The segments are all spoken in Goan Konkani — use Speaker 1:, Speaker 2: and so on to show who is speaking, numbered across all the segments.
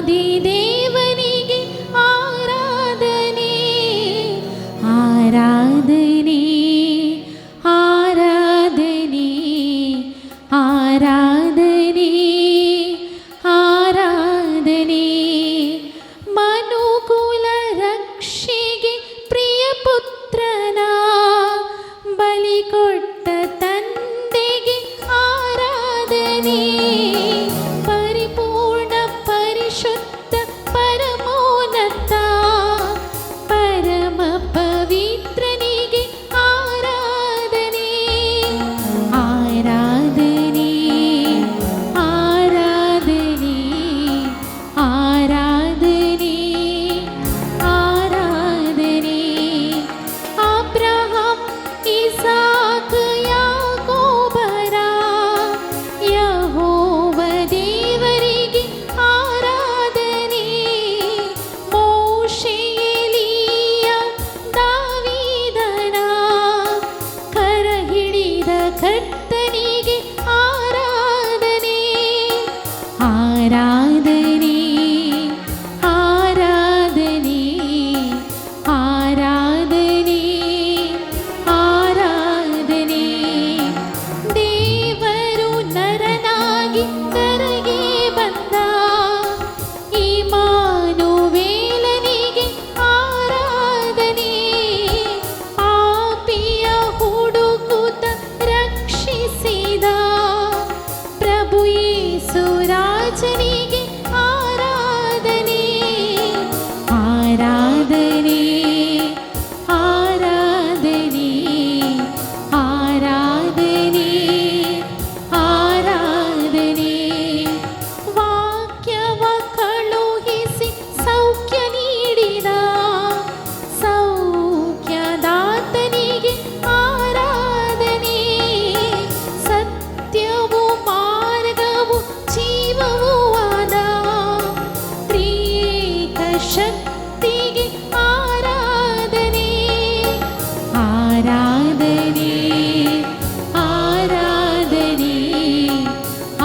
Speaker 1: ದೇವನಿಗೆ ಆರಾಧನೆ, ಆರಾಧನೆ, ಆರಾಧನೆ, ಆರಾಧನೆ, ಆರಾಧನೆ. ಮನುಕುಲ ರಕ್ಷೆಗೆ ಪ್ರಿಯ ಪುತ್ರನ ಬಲಿ ಕೊಟ್ಟ ತಂದೆಗೆ ಆರಾಧನೆ. ಪರಿಪೂರ್ಣ ಪರಿಶುದ್ಧ ಪರಮೋನ್ನತ ಪರಮ ಪವಿತ್ರನಿಗೆ ಆರಾಧನೆ, ಆರಾಧನೆ, ಆರಾಧನೆ, ಆರಾಧನೆ, ಆರಾಧನೆ. ಅಬ್ರಹಾಂ, ಇಸಾಕ್, ಯಾಕೋಬರ ಯೆಹೋವ ದೇವರಿಗೆ ಆರಾಧನೆ. ಮೋಶೆ, ಎಲೀಯ, ದಾವೀದನ ಕರ ಹಿಡಿದ ಕರ್ತನಿಗೆ ಆರಾಧನೆ, ಆರಾಧನೆ, ಆರಾಧನೆ, ಆರಾಧನೆ, ಆರಾಧನೆ. ದೇವರು ನರನಾಗಿ ಧರೆಗೆ ಬಂದ ಇಮ್ಮಾನುವೇಲನಿಗೆ ಆರಾಧನೆ. ಪಾಪಿಯ ಹುಡುಕುತ ರಕ್ಷಿಸಿದ ಪ್ರಭು ಯೇಸು ರಾಜನಿಗೆ ಆರಾಧನೆ, ಆರಾಧನೆ, ಆರಾಧನೆ, ಆರಾಧನೆ, ಆರಾಧನೆ. ವಾಕ್ಯವ ಕಳುಹಿಸಿ ಸೌಖ್ಯ ನೀಡಿದ ಸೌಖ್ಯದಾತನಿಗೆ ಆರಾಧನೆ. ಸತ್ಯವು ಮಾರ್ಗವು ಜೀವವೂ ಆದ ತ್ರಿಯೇಕ ಶಕ್ತಿಗೆ ಆರಾಧನೆ, ಆರಾಧನೆ, ಆರಾಧನೆ,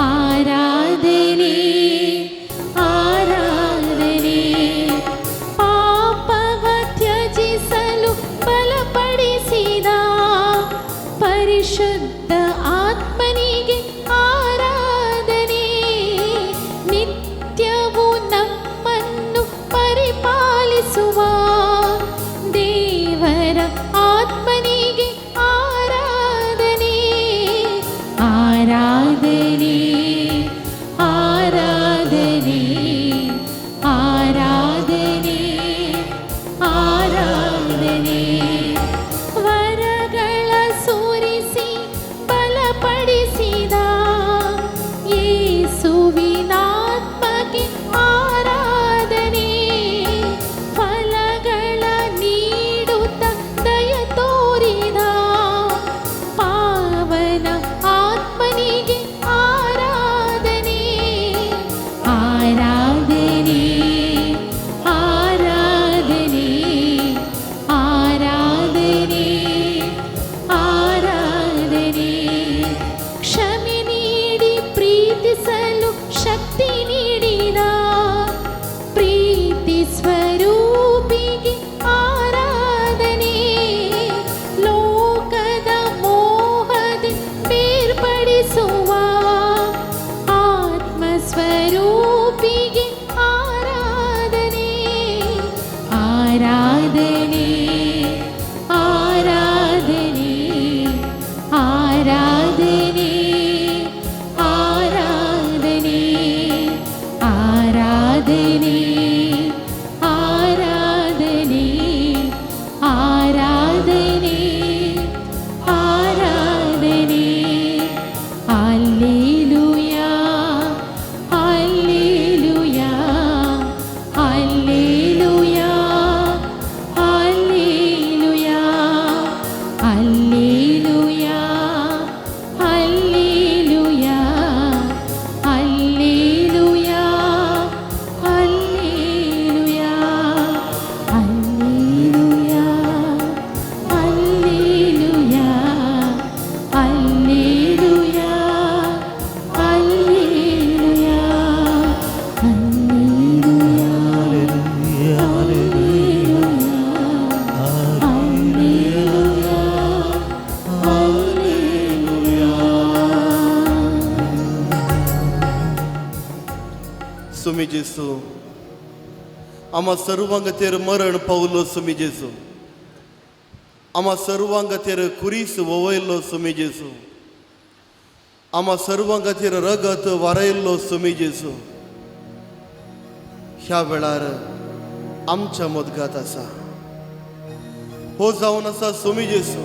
Speaker 1: ಆರಾಧನೆ, ಆರಾಧನೆ. ಪಾಪವ ತ್ಯಜಿಸಲು ಬಲಪಡಿಸಿದ ಪರಿಶುದ್ಧ ಆತ್ಮನಿಗೆ ಆರಾಧನೆ. ನಿತ್ಯವು ನಮ್ಮನ್ನು ಪರಿಪಾಲಿಸುವ ದೇವರ ಆತ್ಮನಿಗೆ ಆರಾಧನೆ, ಆರಾಧನೆ, ಆರಾಧನೆ, ಆರಾಧನೆ, ಆರಾಧನೆ. ವರಗಳ ಸುರಿಸಿ ಬಲಪಡಿಸಿದ ಯೇಸುವಿನಾತ್ಮಗೆ ಆರಾಧನೆ. ಫಲಗಳ ನೀಡುತ್ತ ದಯ ತೋರಿದ ಪಾವನ ಆತ್ಮನಿಗೆ ಆರಾಧನೆ, ಆರಾಧನೆ, ಆರಾಧನೆ, ಆರಾಧನೆ, ಆರಾಧನೆ. ಕ್ಷಮೆ ನೀಡಿ ಪ್ರೀತಿಸಲು ಶಕ್ತಿ ನೀಡಿದ ಪ್ರೀತಿ ಸ್ವರೂಪಿಗೆ ಆರಾಧನೆ. ಲೋಕದ ಮೋಹದಿ ಬೇರ್ಪಡಿಸುವ ಆತ್ಮಸ್ವರೂಪಿಗೆ ಆರಾಧನೆ, ಆರಾಧನೆ, ಆರಾಧನೆ, ಆರಾಧನೆ, ಆರಾಧನೆ, ಆರಾಧನೆ, ಆರಾಧನೆ, ಆರಾಧನೆ, ಆರಾಧನೆ. Alleluia, alleluia, alleluia, alleluia, alleluia, alleluia, alleluia, alleluia.
Speaker 2: जेजू, आमा सर्वांक खातीर मरण पावलो सुमी जेजू, आमा सर्वांक खातीर कुरीस ववयल्लो सुमी जेजू, आमा सर्वांक खातीर रगत वारयल्लो सुमी जेजू ह्या वेळार आमच्या मदगात आसा. हो जावन आसा सुमी जेजू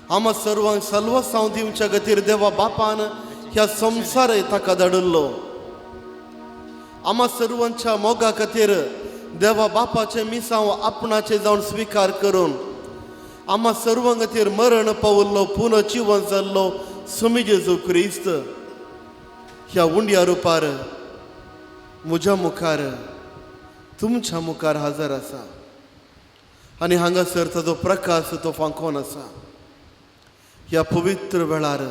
Speaker 2: आमा सर्वांक सल्वसांव दिवच्या खातीर देवा बापान ह्या संवसार ताका धाडिल्लो. आमा सर्वांच्या मोगा खातीर देवा बापाचें मिसांव आपणाचें जावन स्विकार करून आमा सर्वां खातीर मरण पावल्लो पुनः जिवन जाल्लो सुमी जेजू क्रिस्त ह्या उंड्या रुपार म्हज्या मुखार तुमच्या मुखार हजर आसा आनी हांगासर ताजो प्रकाश तो फांकोन आसा. ह्या पवित्र वेळार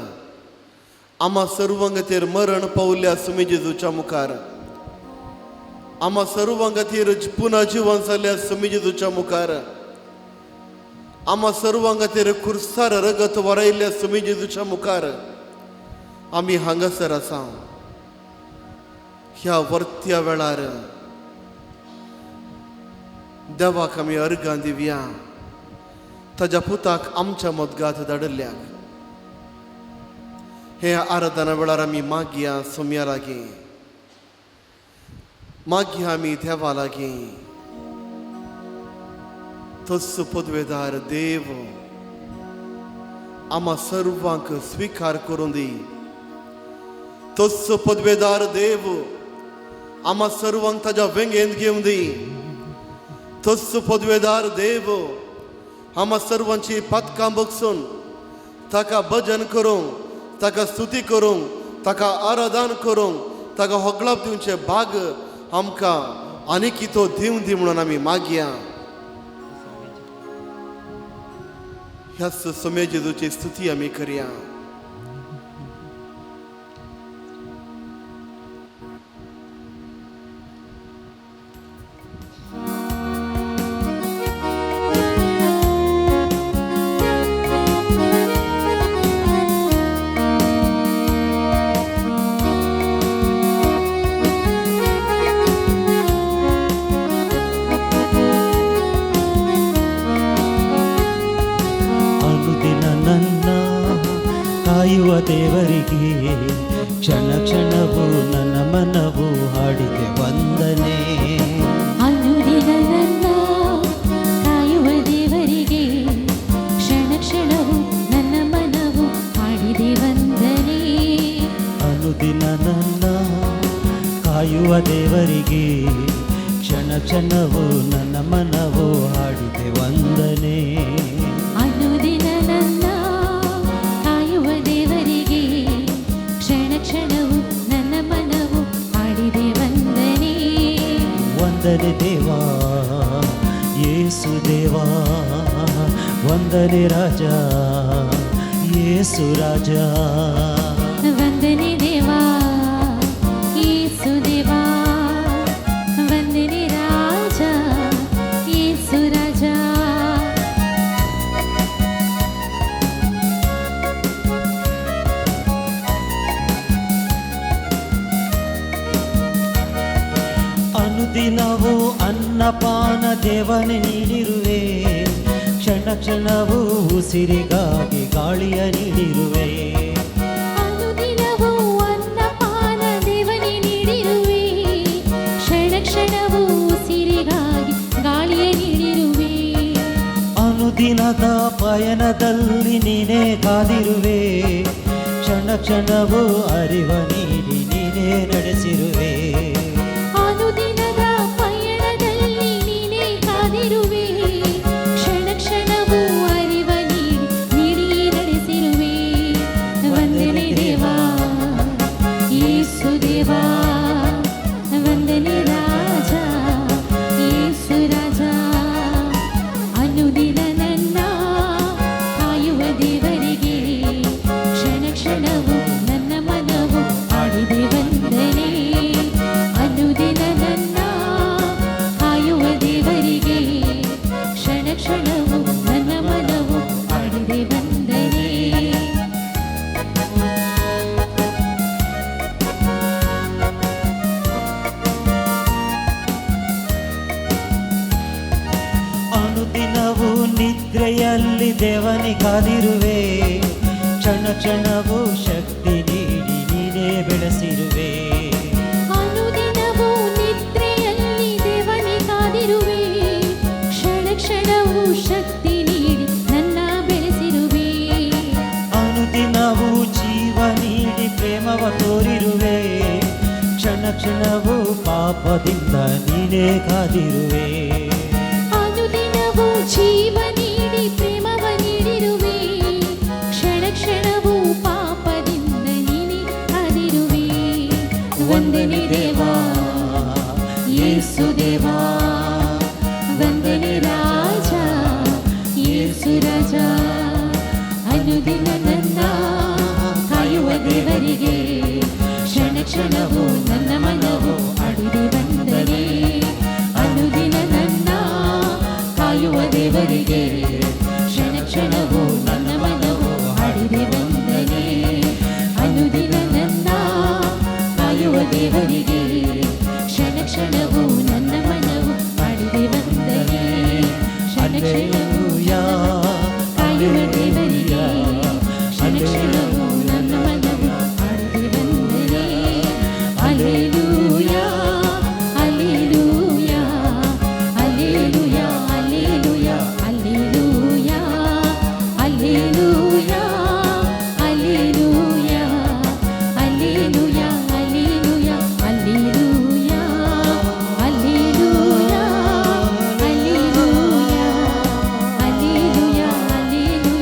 Speaker 2: आमा सर्वां खातीर मरण पावल्या सुमी जेजूच्या मुखार, आमा सर्वां खातीर पुनः जिवन जाल्ल्या सुमी जेजूच्या मुखार, आमा सर्वां खातीर खुर्सार रगत वरयल्ल्या सुमी जेजूच्या मुखार आमी हांगासर आसा. ह्या वर्त्या वेळार देवाक आमी अर्गां दिवया ताज्या पुताक आमच्या मदगात धाडिल्ल्याक. हे आराधना वेळार आमी मागया सोम्या लागीं, मागया आमी देवा लागीं. तोच पदवेदार देव आमा सर्वांक स्विकार करूं दी. तोच पदवेदार देव आमा सर्वांक ताज्या वेंगेंत घेवन दी. तोच पदवेदार देव आमा सर्वांची पातकां बगसून ताका भजन करूंक, ताका स्तुती करूंक, ताका आराधन करूंक, ताका होगळाप दिवचे भाग आमकां आनीक तो दिवन दी म्हणून आमी मागया. ह्याच सोम्या जेजूची स्तुती आमी करया.
Speaker 3: ದೇವರಿಗೆ ಕ್ಷಣ ಕ್ಷಣವೂ ನನ್ನ ಮನವು ಹಾಡಿದೆ ವಂದನೆ.
Speaker 1: ಅನುದಿನ ನನ್ನ ಕಾಯುವ ದೇವರಿಗೆ ಕ್ಷಣ ಕ್ಷಣವೂ ನನ್ನ ಮನವು ಹಾಡಿದೆ ವಂದನೆ.
Speaker 3: ಅನುದಿನ ನನ್ನ ಕಾಯುವ ದೇವರಿಗೆ ಕ್ಷಣ ಕ್ಷಣವೂ ನನ್ನ ಮನವು ಹಾಡಿದೆ ವಂದನೆ.
Speaker 1: ಅನುದಿನ ನನ್ನ ಕಾಯುವ ದೇವರಿಗೆ ಕ್ಷಣ ಕ್ಷಣವು ನನ್ನ ಮನವು ಹಾಡಿದೆ ವಂದನೆ.
Speaker 3: ವಂದನೆ ದೇವಾ ಯೇಸು ದೇವಾ, ವಂದನೆ ರಾಜ ಯೇಸು ರಾಜ.
Speaker 1: ವಂದನೆ ದೇವಾ ಯೇಸು ದೇವಾ, ವಂದನೆ ರಾಜ ಯೇಸು ರಾಜ.
Speaker 3: ಅನುದಿನವೂ ಅನ್ನಪಾನ ದೇವನೇ ನೀಡಿರುವೆ, ಕ್ಷಣ ಕ್ಷಣವೂ ಉಸಿರಿಗಾಗಿ ಗಾಳಿಯ ನೀಡಿರುವೆ.
Speaker 1: ಅನುದಿನವೂ ಅನ್ನಪಾನ ದೇವನೇ ನೀಡಿರುವೆ, ಕ್ಷಣ ಕ್ಷಣವೂ ಉಸಿರಿಗಾಗಿ ಗಾಳಿಯ ನೀಡಿರುವೆ.
Speaker 3: ಅನುದಿನದ ಪಯಣದಲ್ಲಿ ನೀನೇ ಕಾದಿರುವೆ, ಕ್ಷಣ ಕ್ಷಣವೂ ಅರಿವ ನೀಡಿ ನೀನೇ ನಡೆಸಿರುವೆ.
Speaker 1: ಅನುದಿನದ ಪಯಣದಲ್ಲಿ ನೀನೇ ಕಾದಿರುವೆ, ಕ್ಷಣ ಕ್ಷಣವೂ ಅರಿವ ನೀಡಿ ನೀಡಿ ನಡೆಸಿರುವೆ. ವಂದನೆ ದೇವಾ ಯೇಸು ದೇವಾ, ವಂದನೆ ರಾಜ ಯೇಸು ರಾಜ. ಅನುದಿನ ನನ್ನ ಕಾಯುವ ದೇವರಿಗೆ ಕ್ಷಣ ಕ್ಷಣವೂ ನನ್ನ ಮನವು ಹಾಡಿದೆ ವಂದನೆ.
Speaker 3: ನಿದ್ರೆಯಲ್ಲಿ ದೇವನಿ ಕಾದಿರುವೆ, ಕ್ಷಣ ಕ್ಷಣವೂ ಶಕ್ತಿ ನೀಡಿ ನೀನೇ ಬೆಳೆಸಿರುವೆ.
Speaker 1: ಅನುದಿನವೂ ನಿದ್ರೆಯಲ್ಲಿ ದೇವನಿ ಕಾದಿರುವೆ, ಕ್ಷಣ ಕ್ಷಣವೂ ಶಕ್ತಿ ನೀಡಿ ನನ್ನ ಬೆಳೆಸಿರುವೆ.
Speaker 3: ಅನುದಿನವೂ ಜೀವ ನೀಡಿ ಪ್ರೇಮವ ತೋರಿರುವೆ, ಕ್ಷಣ ಕ್ಷಣವೂ ಪಾಪದಿಂದ ನೀನೇ ಕಾದಿರುವೆ.
Speaker 1: ಅನುದಿನವೂ ಜೀವ ನೀಡಿ ಪ್ರೇಮವ ನೀಡಿರುವೆ, ಕ್ಷಣ ಕ್ಷಣವೂ ಪಾಪದಿಂದ ನೀನೇ ಕಾದಿರುವೆ. ವಂದನೆ ದೇವಾ ಯೇಸು ದೇವಾ, ವಂದನೆ ರಾಜ ಯೇಸು ರಾಜ. ಅನುದಿನ ನನ್ನ ಕಾಯುವ ದೇವರಿಗೆ ಕ್ಷಣ ಕ್ಷಣವೂ ನನ್ನ ಮನವು ಅಡಿದೆ ವಂದನೆ. ಅನುದಿನ ನನ್ನ ಕಾಯುವ ದೇವರಿಗೆ ಕ್ಷಣ ಕ್ಷಣವೂ ನನ್ನ ಮನವು ಹಾಡಿದೆ ವಂದನೆ. ಅನುದಿನ ನನ್ನ ಕಾಯುವ ದೇವರಿಗೆ ಕ್ಷಣ ಕ್ಷಣವೂ ನನ್ನ ಮನವು ಹಾಡಿದೆ ವಂದನೆ. ಕ್ಷಣ ಕ್ಷಣವೂ ಕಾಯುವ ದೇವರಿಗೆ ಕ್ಷಣ ಕ್ಷಣವೂ ನನ್ನ ಮನವು ಹಾಡಿದೆ ವಂದನೆ. Alleluia alleluia alleluia alleluia alleluia alleluia alleluia alleluia alleluia alleluia alleluia alleluia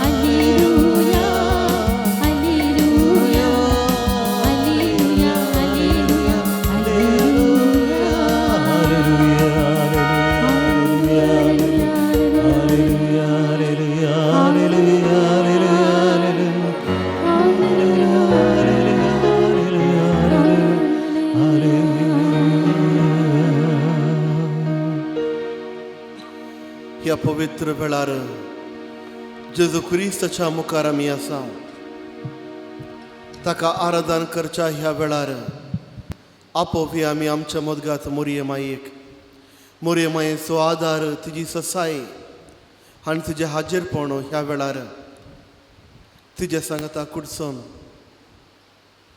Speaker 1: alleluia alleluia alleluia alleluia alleluia alleluia
Speaker 2: ह्या पवित्र वेळार जेजू क्रिस्ताच्या मुखार आमी आसा. ताका आराधन करच्या ह्या वेळार आपोवया आमी आमच्या मदगात मोरये मायेक. मोरये मायेचो आदार, तिजी ससाय आनी तिजें हाजीरपण ह्या वेळार तिजे सांगता कुडसून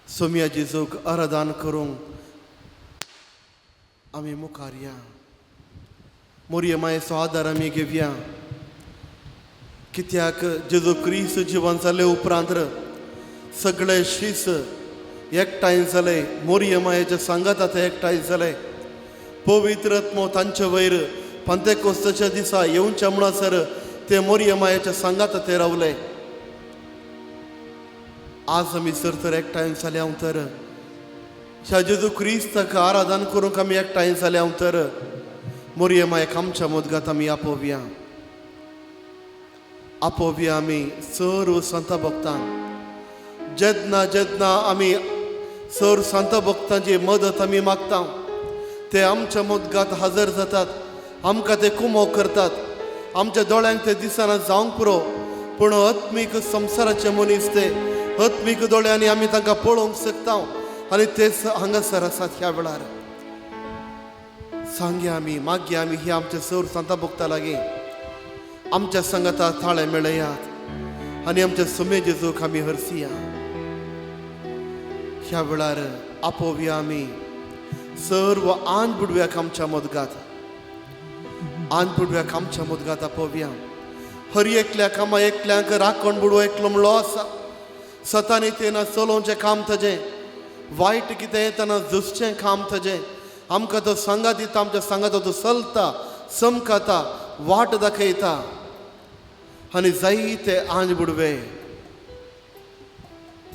Speaker 2: सोम्या जेजूक आराधन करूंक आमी मुखार या. मोरये मायेचो आदार आमी घेवया, कित्याक जेजू क्रिस्त जिवन जाले उपरांत सगळे शीस एकठांय जाले, मोरये मायेच्या सांगाता ते एकठांय जाले. पवित्र आत्मो तांचे वयर पंतेकोस्ताच्या दिसा येवच्या म्हणसर ते मोरये मायेच्या सांगाता ते रावले. आज आमी जर तर एकठांय जाले हांव तर ह्या जेजू क्रिस्ताक आराधन करूंक आमी एकठांय जाले हांव तर मोरये मायेक आमच्या मदगात आमी आपोवया. आपोवया आमी सर्व संत भक्तांक. जेन्ना जेन्ना आमी सर्व संत भक्तांची मदत आमी मागता ते आमच्या मदगात हजर जातात, आमकां ते कुमो करतात. आमच्या दोळ्यांक ते दिसना जावंक पुरो, पूण आत्मीक संवसाराचे मनीस ते आत्मीक दोळ्यांनी आमी तांकां पळोवंक शकता आनी ते हांगासर आसात. ह्या वेळार सांगया आमी, मागया आमी ही आमच्या सर्व संत भक्ता लागीं आमच्या सांगाता थाळे मेळयात आनी आमच्या सुमे जेजूक आमी हरसिया. ह्या वेळार आपोवया आमी सर्व आन बुडव्याक आमच्या मदगात, आन बुडव्याक आमच्या मदगात आपोवया. हर एकल्याक आमा एकल्यांक राखण बुडवो एकलो म्हणलो आसा. सतानी तेना चलोवचें काम ताजें, वायट कितें येतना झुजचें काम ताजें. आमकां तो सांगात दिता, आमच्या सांगात तो चलता, चमकाता, वाट दाखयता आनी जायते आंज बुडवे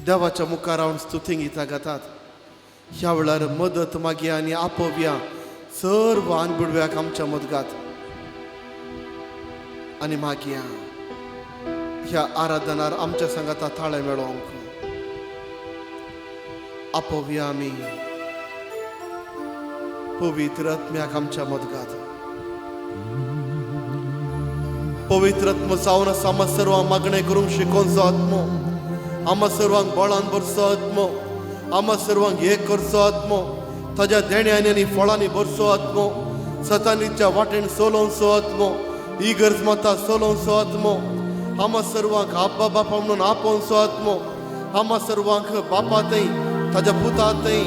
Speaker 2: देवाच्या मुखार रावन स्तुती गितां गातात. ह्या वेळार मदत मागया आनी आपोवया सर्व आंज बुडव्याक आमच्या मदगात आनी मागया ह्या आराधनार आमच्या सांगाता थाळे मेळोवंक. आपोवया आमी पवित्र आत्म्याक आमच्या मदगात. पवित्र आत्मो जावन आसा आमा सर्वांक मागणें करूंक शिकोवचो आत्मो, आमा सर्वांक बळान भरचो आत्मो, आमा सर्वांक एक करचो आत्मो, ताज्या देण्यांनी आनी फळांनी भरचो आत्मो, सतानीच्या वाटेन सोलोवचो आत्मो, इगर्ज माता सोलोवचो आत्मो, आमा सर्वांक आब्बा बापा म्हणून आपोवचो आत्मो, आमा सर्वांक बापा थंय ताज्या पुता थंय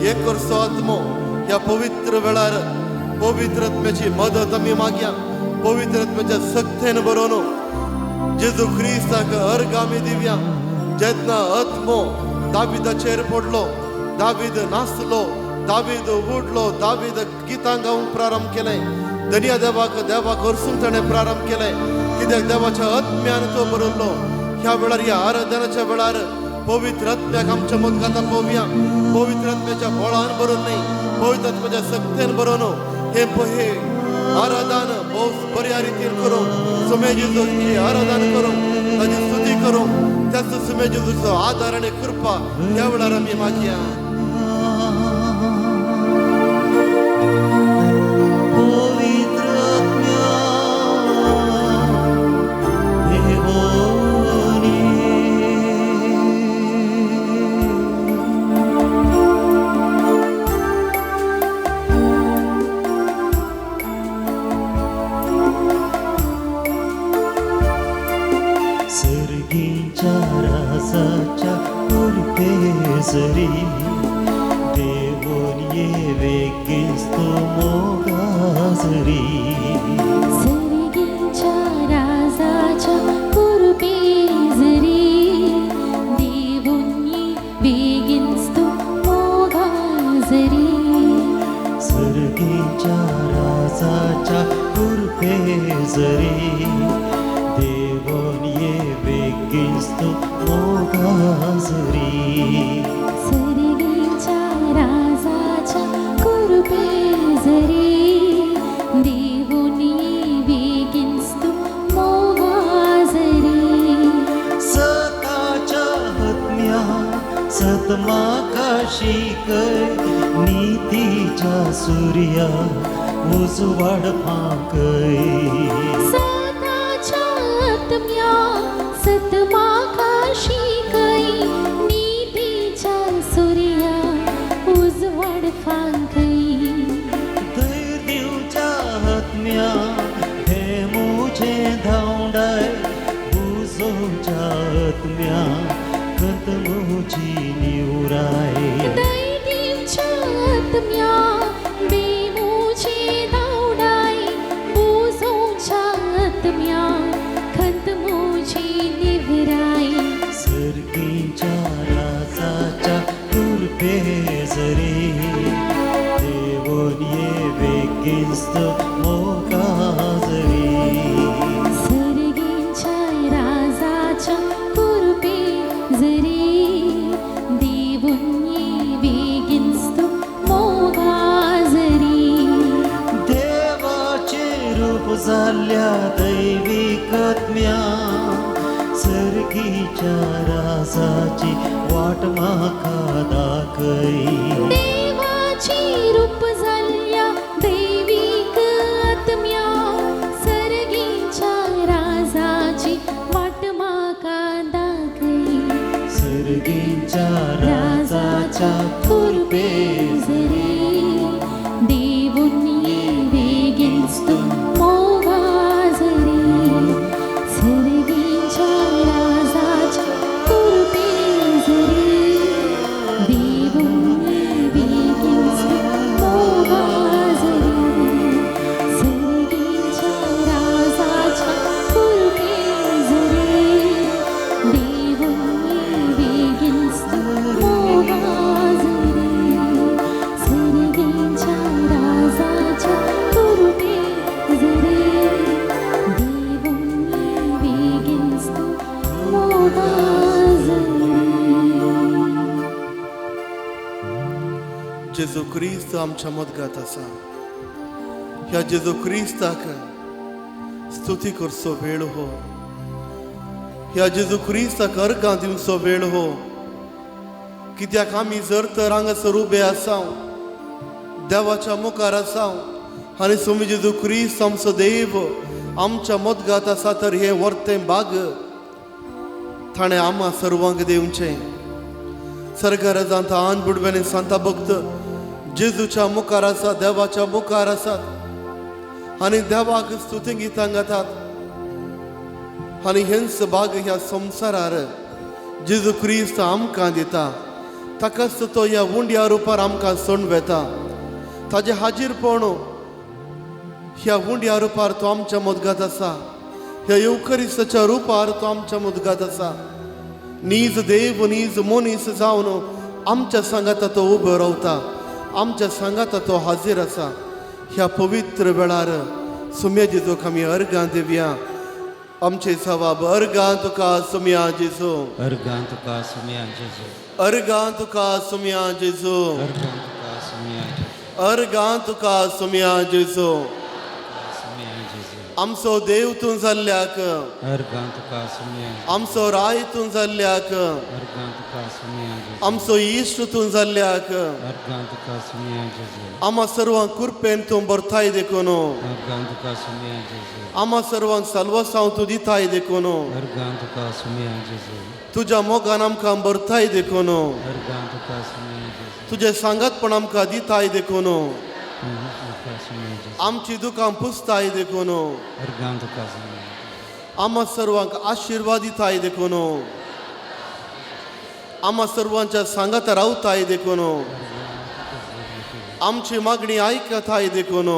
Speaker 2: एक करचो आत्मो. ह्या पवित्र वेळार पवित्र आत्म्याची मदत आमी मागया. पवित्र आत्म्याच्या सक्तेन बरोवन जेजू क्रिस्ताक अर्घ आमी दिवया. जेन्ना आत्मो दाविदाचेर पडलो, दावीद नाचलो, दावीद उडलो, दावीद गितां गावंक प्रारंभ केलें. दर्या देवाक देवाक हरसूंक ताणें प्रारंभ केलें, कित्याक देवाच्या आत्म्यान तो बरयल्लो. ह्या वेळार, ह्या आराधनाच्या वेळार पवित्र आत्म्याक आमच्या मदगाता पळोवया. पवित्र आत्म्याच्या बळान बरोवन न्हय, पवित्र आत्म्याच्या सक्तेन बरोवन हे हे आराधन भोव बऱ्या रितीन करूं. सुमे जेजूची आराधन करूं, ताजी स्तुती करूं. त्याच सुमे जेजूचो आदार आनी कृपा ह्या वेळार आमी मागया.
Speaker 3: पवित्र आत्म्या देवोनी. सर्गीच्या राजाच्या कृपेसरी देवोन ये वेगीस्तो मोगासरी.
Speaker 1: सर्गीच्या राजाच्या कृपेजरी देवुनी वेगींस्तो मोगाजरी.
Speaker 3: सर्गीच्या राजाच्या कृपेसरी देवोन ये वेगीस्तो मोगासरी.
Speaker 1: सर्गीच्या राजाच्या कृपेजरी देवुनी वेगींस्तो मोगाजरी.
Speaker 3: सताच्या आत्म्या सतमाका शिकय, नीतीच्या सूर्या उजवाड फांकय.
Speaker 1: सताच्या आत्म्या सतमाका शिकय, नीतीच्या सूर्या उजवाड फांकय.
Speaker 3: धैर्य दिवच्या आत्म्या हे मुझे धांवडाय, बुजोच्या आत्म्या खंत मुझी निवराय.
Speaker 1: दैदीवच्या आत्म्या बेमुझे धांवडाय, बुजोच्या आत्म्या खंत मुझी निवराय.
Speaker 3: सर्गीच्या राजाच्या कृपेसरी देवोन ये वेगीस्त मोगाजरी.
Speaker 1: सर्गीच्या राजाच्या कृपेजरी देवुनी वेगींस्तो मोगाजरी.
Speaker 3: देवाचे रूप जाल्ल्या दैवीक आत्म्या सर्गीच्या राजाची वाट म्हाका दाखय.
Speaker 1: देवाची रूप जाल्ल्या दैवीक आत्म्या सर्गीच्या राजाची वाट म्हाका दाखय.
Speaker 3: सर्गीच्या राजाच्या कृपेजरी
Speaker 1: कृपेजरी देवुनी वेगींस्तो मोगाजरी. सर्गीच्या राजाच्या कृपेजरी देवुनी वेगींस्तो मोगाजरी. सर्गीच्या राजाच्या कृपेजरी देवुनी वेगींस्तो मोगाजरी. सर्गीच्या राजाच्या कृपेजरी देवुनी वेगींस्तो मोगाजरी.
Speaker 2: जेजू क्रिस्त आमच्या मदगात आसा. ह्या जेजू क्रिस्ताक स्तुती करचो वेळ हो. ह्या जेजू क्रिस्ताक अर्घां दिवचो वेळ हो. कित्याक आमी जर तर हांगासर उबे आसाव, देवाच्या मुखार आसाव आनी स्वामी जेजू क्रिस्त आमचो देव आमच्या मदगात आसा, तर हें वर्तें बाग ताणें आमा सर्वांक दिवचें. सरकार जाता आन बुडव्यांनी सांता भक्त जेजूच्या मुखार आसा, देवाच्या मुखार आसात. आनी देवाक स्तुती गितां गातात आनी हेंच भाग ह्या संवसारार जेजू क्रिस्त आमकां दिता. ताकाच तो ह्या उंड्या रुपार आमकां सोण वेता. ताजें हाजीरपण ह्या उंड्या रुपार तो आमच्या मदगात आसा. ह्या येवकरिस्ताच्या रुपार तो आमच्या मदगात आसा. नीज देव नीज मनीस जावन आमच्या सांगाता तो उबो रावता, आमच्या सांगाता तो हाजीर आसा. ह्या पवित्र वेळार सुम्या जेजूक आमी अर्गां दिवया. आमचे सवाब अर्गां तुका सुम्या जेजू,
Speaker 4: अर्गां तुका सुम्या जेजू,
Speaker 2: अर्गां तुका सुम्या जेजू,
Speaker 4: अर्गां तुका सुम्या जेजू,
Speaker 2: अर्गां तुका सुम्या जेजू.
Speaker 4: सुम्या जेजू,
Speaker 2: आमचो देव तूं जाल्ल्याक,
Speaker 4: अर्गां तुका सुम्या,
Speaker 2: आमचो राय तूं जाल्ल्याक,
Speaker 4: अर्गां तुका सुम्या जेजू,
Speaker 2: आमचो इश्ट तूं जाल्ल्याक,
Speaker 4: अर्गां तुका सुम्या जेजू,
Speaker 2: आमा सर्वांक कृपेन तूं भरताय देखून,
Speaker 4: अर्गां तुका सुम्या जेजू,
Speaker 2: आमा सर्वांक साल्वासांव तूं दिताय देखून,
Speaker 4: अर्गां तुका सुम्या जेजू,
Speaker 2: तुज्या मोगान आमकां भरताय देखून,
Speaker 4: अर्गां तुका सुम्या जेजू,
Speaker 2: तुजें सांगातपण आमकां दिताय देखून,
Speaker 4: तुका सुम्या जेजू,
Speaker 2: आमची दुकां पुसताय देखून,
Speaker 4: अर्गां तुका सुम्या,
Speaker 2: आमा सर्वांक आशिर्वाद दिताय देखून, आमा सर्वांच्या सांगात रावताय देखून, आमची मागणी आयकताय देखून,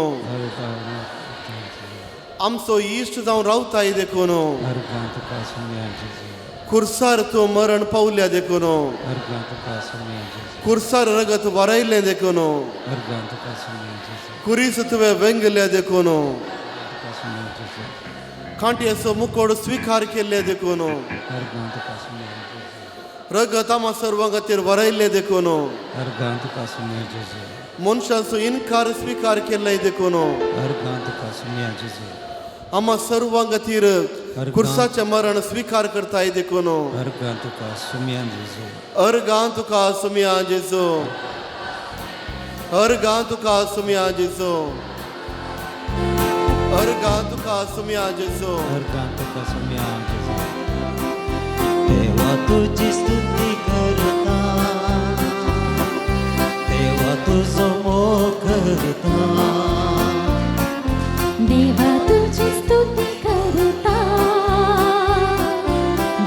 Speaker 2: आमचो इश्ट जावन रावताय देखून,
Speaker 4: अर्गां तुका सुम्या जेजू,
Speaker 2: कुर्सार तूं मरण पावल्या देखून,
Speaker 4: अर्गां तुका सुम्या जेजू,
Speaker 2: कुर्सार रगत वरयलें देखून,
Speaker 4: अर्गां तुका सुम्या जेजू,
Speaker 2: कुरीस तुवें वेंगल्या देखून,
Speaker 4: तुका सुम्या जेजू,
Speaker 2: कांट्याचो मुकोड स्विकार केल्ले देखून,
Speaker 4: अर्गां तुका सुम्या जेजू,
Speaker 2: रगत आमा सर्वां खातीर वरयल्लें देखून,
Speaker 4: अर्गां तुका सुम्या जेजू,
Speaker 2: मनशाचो इनकार स्विकार केल्ले देखून,
Speaker 4: अर्गां तुका सुम्या जेजू,
Speaker 2: आमा सर्वां खातीर कुर्साचें मरण स्विकार करताय देखून,
Speaker 4: अर्गां तुका सुम्या जेजू,
Speaker 2: अर्गां तुका सुम्या जेजू, अर्गां तुका सुम्या जेजू, अर्गां तुका सुम्या जेजू,
Speaker 4: अर्गां तुका सुम्या जेजू.
Speaker 3: देवा तुजी स्तुती करता, देवा तुजो मोग करता,
Speaker 1: देवा तुझी स्तुती करता,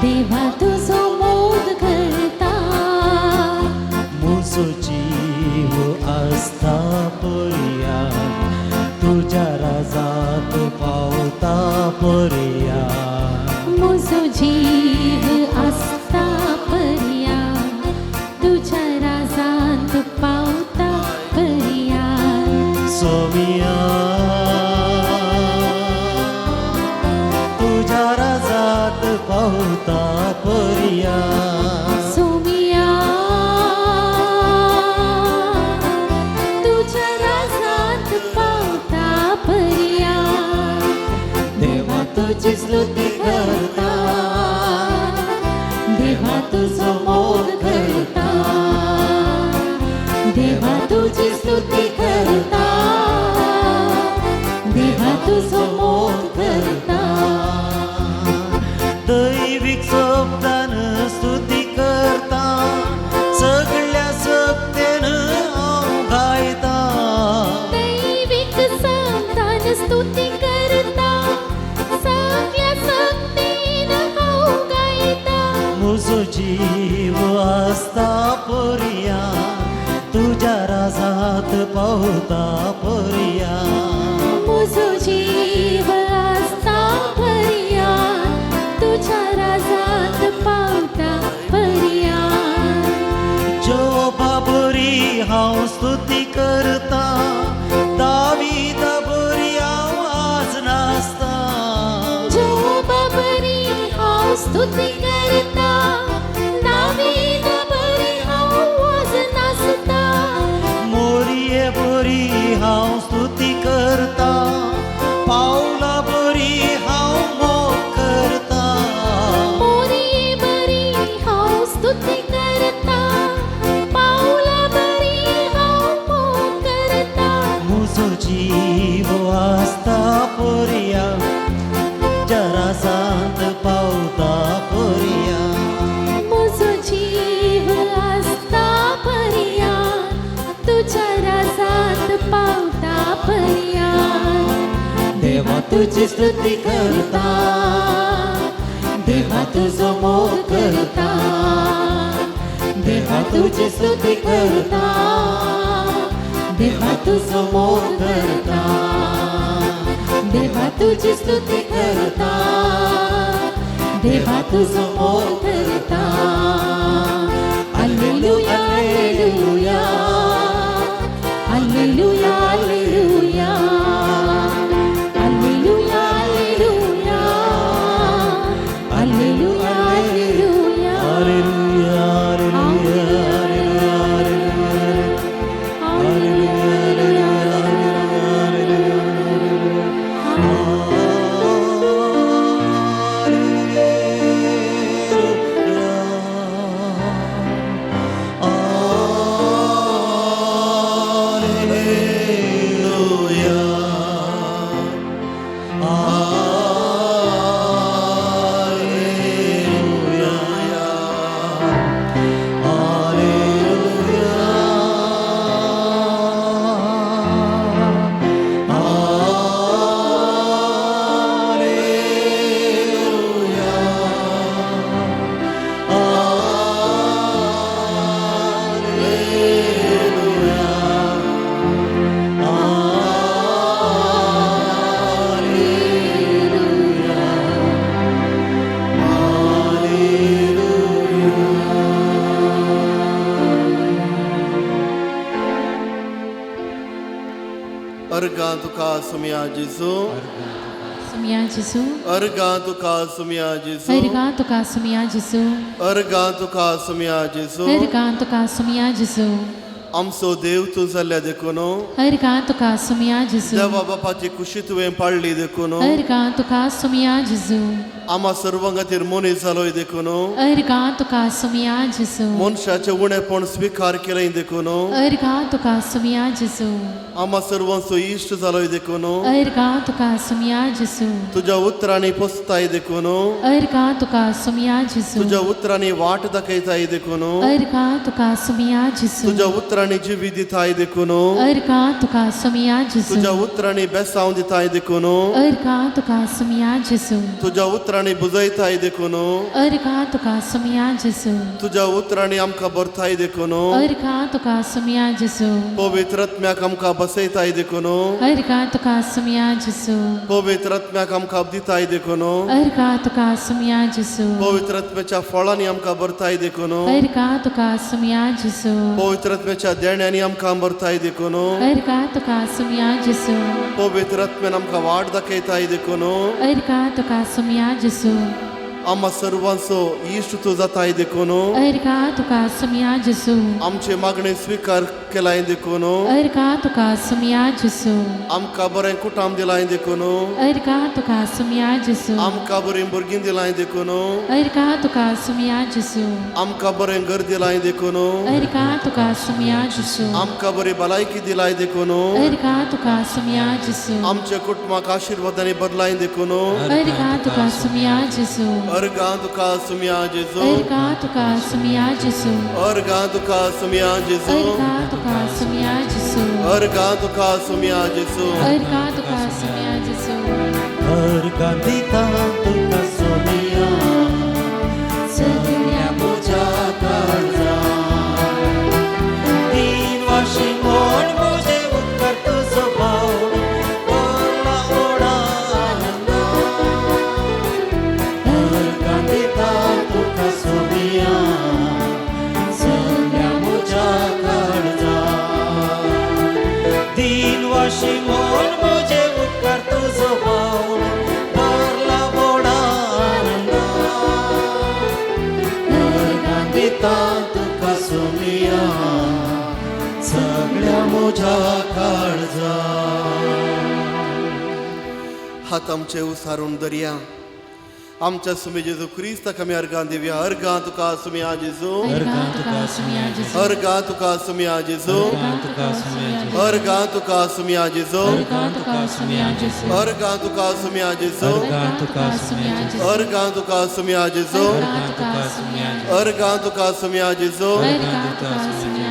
Speaker 1: देवा तुझो मोग करता,
Speaker 3: म्हजो जीव आसता पर्या, तुज्या राजात पावता पर्या,
Speaker 1: म्हजो जीव आसता पर्या, तुझ्या राजांत पावता पर्या,
Speaker 3: सोमिया तुज्या राजात पावता पर्या,
Speaker 1: सोमिया तुझ्या राजांत पावता पर्या,
Speaker 3: देवा तुजी स्तुती करता,
Speaker 1: देवा तुझो मोग करता, देवा तुझी स्तुती करता, देवा तुझो मोग करता,
Speaker 3: दैवीक शब्दान स्तुती करता, सगळ्या शक्तेन हांव गायता,
Speaker 1: दैवीक शब्दान स्तुती करता, सगळ्या शक्तेन हांव गायता,
Speaker 3: म्हजो जीव आसता पर्या, तुज्या राजात पावता पर्या,
Speaker 1: म्हजो जीव आसता पर्या, तुझ्या राजात पावता पर्या,
Speaker 3: जोबा बरी हांव स्तुती करता, दावीदा बरी हांव आज नाचता,
Speaker 1: जोबा बरी हांव स्तुती करता, दावीदा बरी हांव आज नाचता,
Speaker 3: मोरये बरी हांव स्तुती करता, पावला बरी हांव मोग करता,
Speaker 1: मोरये बरी हांव स्तुती करता, पावला बरी हांव मोग करता,
Speaker 3: म्हजो जीव आसता पर्या, तुज्या राजांत पावता पर्या, तुजी स्तुती करता, देवा तुजो मोग करता, देवा तुजी स्तुती करता, देवा तुजो मोग करता, देवा तुजी स्तुती करता, देवा तुजो मोग करता। Alleluia, alleluia, alleluia, alleluia, alleluia, alleluia, alleluia, alleluia,
Speaker 4: alleluia, alleluia,
Speaker 1: alleluia,
Speaker 2: अर्गां तुका सुमया जेजू,
Speaker 1: सुमिया जेजू,
Speaker 2: अर्गां तुका सुमया जेजू,
Speaker 1: अर्गां तुका सुमिया जेजू,
Speaker 2: अर्गां तुका सुमया जेजू।
Speaker 1: अर्गां तुका सुमिया जेजू।
Speaker 2: आमचो देव तूं जाल्ल्या देखून,
Speaker 1: अर्गां तुका सुमिया जेजू,
Speaker 2: देवा बापाची खुशी तुवें पाळ्ळी देखून,
Speaker 1: अर्गां तुका सुमिया जेजू,
Speaker 2: आमा सर्वां खातीर मनीस जालोय देखून,
Speaker 1: अर्गां तुका सुमिया जेजू,
Speaker 2: मनशाचें उणेपण स्विकार केलें देखून,
Speaker 1: अर्गां तुका सुमिया जेजू,
Speaker 2: आमा सर्वांचो इश्ट जालोय देखून,
Speaker 1: अर्गां तुका सुमिया जेजू,
Speaker 2: तुज्या उतरांनी पोसताय देखून,
Speaker 1: अर्गां तुका सुमिया जेजू,
Speaker 2: तुज्या उतरांनी वाट दाखयताय देखून,
Speaker 1: अर्गां तुका सुमिया जेजू,
Speaker 2: तुज्या उतरांनी जिवी दिताय देखून,
Speaker 1: अर्गां तुका सुमिया जेजू,
Speaker 2: तुज्या उतरांनी बेसांव दिताय देखून,
Speaker 1: अर्गां तुका सुमिया जेजू,
Speaker 2: तुज्या उतरांनी बुजयताय देखून,
Speaker 1: अर्गां तुका सुमिया जेजू,
Speaker 2: तुज्या उतरांनी आमकां भरताय देखून,
Speaker 1: अर्गां तुका सुमिया जेजू,
Speaker 2: पवित्र आत्म्याक आमकां बसयताय देखून,
Speaker 1: अर्गां तुका सुमिया जेजू,
Speaker 2: पवित्र आत्म्याक आमकां दिताय देखून,
Speaker 1: अर्गां तुका सुमिया जेजू,
Speaker 2: पवित्र आत्म्याच्या फळांनी आमकां भरताय देखून,
Speaker 1: अर्गां तुका सुमिया जेजू,
Speaker 2: पवित्र आत्म्याच्या देण्यांनी आमकां भरताय देखून,
Speaker 1: अर्गां तुका सुमिया जेजू,
Speaker 2: पवित्र आत्म्यान आमकां वाट दाखयताय देखून,
Speaker 1: अर्गां तुका सुमिया जेजू,
Speaker 2: आमा सर्वांचो इश्ट तूं जाताय देखून,
Speaker 1: अर्गां तुका सुमिया जेजू,
Speaker 2: आमचे मागणे स्विकार केलाय देखून,
Speaker 1: अर्गां तुका सुमिया जेजू,
Speaker 2: आमकां बरें कुटाम दिलाय देखून,
Speaker 1: अर्गां तुका सुमिया जेजू,
Speaker 2: आमकां बरीं भुरगीं दिलाय देखून,
Speaker 1: अर्गां तुका सुमिया जेजू,
Speaker 2: आमकां बरें घर दिलाय देखून,
Speaker 1: अर्गां तुका सुमिया जेजू,
Speaker 2: आमकां बरी भलायकी दिलाय देखून,
Speaker 1: अर्गां तुका सुमिया जेजू,
Speaker 2: आमच्या कुटुंबाक आशिर्वादांनी बदलाय देखून,
Speaker 1: अर्गां तुका सुमिया जेजू,
Speaker 2: अर्गां तुका सुमया जेजू,
Speaker 1: अर्गां तुका सुमिया जेजू,
Speaker 2: अर्गां तुका सुमया जेजू,
Speaker 1: अर्गां तुका सुमिया जेजू,
Speaker 2: अर्गां तुका सुमया जेजू,
Speaker 1: अर्गां तुका सुमिया जेजू।
Speaker 3: अर्गां दिता तुका सुमिया, सगळ्या म्हज्या काळजा, तीन वाशी म्हण म्हजे उपकार तुजो भाव, भरला ओडा आनंदा, अर्गां दिता तुका सुमिया, सगळ्या म्हज्या काळजा, तीन वाशी म्हण म्हजे उपकार तुजो भाव, भरला ओडा आनंदा, अर्गां दिता तुका सुमिया, सगळ्या म्हज्या काळजा।
Speaker 2: हात आमचे उसारून दर्या आमच्या सुमी जेजू क्रिस्ताक आमी अर्गां दिवया। अर्गां तुका सुमया जेजू,
Speaker 1: अर्गां तुका सुमिया जेजू,
Speaker 2: अर्गां तुका सुमया जेजू,
Speaker 4: अर्गां तुका सुमया जेजू,
Speaker 2: अर्गां तुका सुमया जेजू,
Speaker 1: अर्गां तुका सुमिया जेजू,
Speaker 2: अर्गां तुका सुमया जेजू,
Speaker 4: अर्गां तुका सुमया जेजू,
Speaker 2: अर्गां तुका सुमया जेजू,
Speaker 1: अर्गां तुका सुमिया
Speaker 2: अर्गां तुका सुमया जेजू,
Speaker 1: अर्गां तुका सुमिया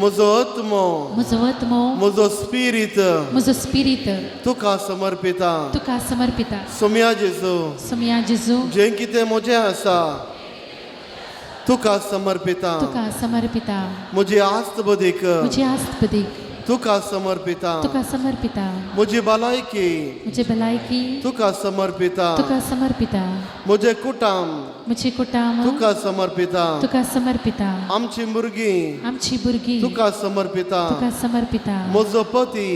Speaker 2: म्हजो आत्मो
Speaker 1: म्हजो आत्मो
Speaker 2: म्हजो स्पिरीत
Speaker 1: म्हजो स्पिरीत
Speaker 2: तुका समर्पिता
Speaker 1: तुका समर्पिता
Speaker 2: सोम्या जेजू
Speaker 1: सोमया जेजू
Speaker 2: जें कितें म्हजें आसा तुका समर्पिता
Speaker 1: तुका समर्पिता
Speaker 2: म्हजी आस्त बदीक
Speaker 1: म्हजी आस्त बदीक
Speaker 2: तुका समर्पिता
Speaker 1: तुका समर्पिता
Speaker 2: म्हजी भलायकी
Speaker 1: म्हजी भलायकी
Speaker 2: तुका समर्पिता
Speaker 1: तुका समर्पिता
Speaker 2: म्हजें कुटाम
Speaker 1: म्हजी कुटाम
Speaker 2: तुका समर्पिता
Speaker 1: तुका समर्पिता
Speaker 2: आमची भुरगीं
Speaker 1: आमची भुरगीं
Speaker 2: तुका समर्पिता
Speaker 1: तुका समर्पिता
Speaker 2: म्हजो पती